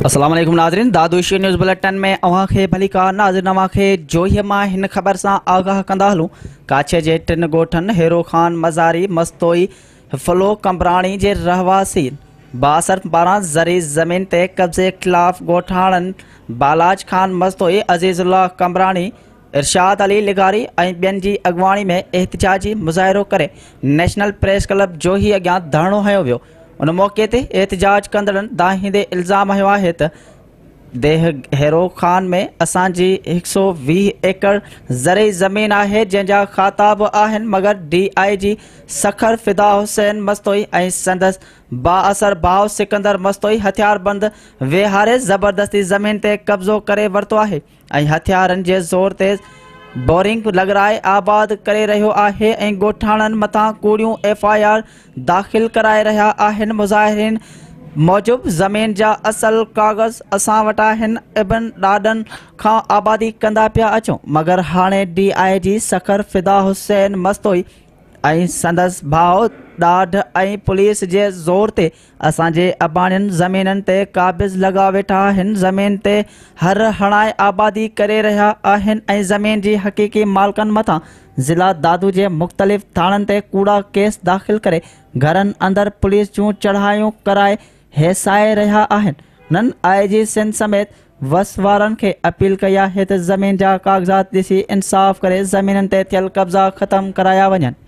السلام عليڪم ناظرين دادو ايشيو نيوز بليٽن ۾ اوهان کي ڀليڪار ناظرين اوهان کي جوهي مان هن خبر سان آگاهه ڪندا هلون ڪاڇي جي ٽن ڳوٺن هيرو خان مزاري مستوئي ڦلو قمبراڻي جي رهواسين بااثر پاران زرعي زمين تي قبضي خلاف ڳوٺاڻن بالاچ خان مستوئي عزيز الله قمبراڻي ارشاد علي لغاري ۽ ٻين جي اڳواڻي ۾ احتجاجي مظاهرو ڪري نيشنل پريس ڪلب جوهي اڳيان ڌرڻو هنيو ويو. ان موقعي تي احتجاج ڪندڙن دانهيندي الزام هنيو آهي ته ديهه هيرو خان ۾ اسان جي 120 ايڪڙ زرعي زمين آهي جنهن جا کاتا به آهن مگر ڊي I جي سکر فدا حسين مستوئي ۽ سندس بااثر ڀاء سڪندر مستوئي هٿياربند ويهاري زبردستي زمين تي قبضو ڪري ورتو آهي. ۽ هٿيارن جي زور تي بورنگ لڳرائي آباد ڪري رهيو آهي ۽ ڳوٺاڻن مٿان ڪوڙيون ايف I R داخل ڪرائي رهيا آهن مظاهرين موجب زمين جا اصل ڪاغذ اسان وٽ آهن ابن ڏاڏن کان آبادي ڪندا پيا اچون مگر هاڻي ڊي I جي سکر فدا حسين مستوئي ۽ سندس ڀاء ڏاڍ ۽ پوليس جي زور تي اسان جي اباڻين زمينن تي قابض لڳا ويٺا آهن، زمين تي هر هڻائي آبادي ڪري رهيا آهن ۽ زمين جي حقيقي مالڪن مٿان ضلع دادو جي مختلف ٿاڻن تي ڪوڙا ڪيس داخل ڪري گهرن اندر پوليس جون چڙهايون ڪرائي هيسائي رهيا آهن. هنن آء جي سنڌ سميت وس وارن کي اپيل ڪئي آهي ته زمين جا ڪاغذات ڏسي انصاف ڪري زمينن تي ٿيل قبضا ختم ڪرايا وڃن.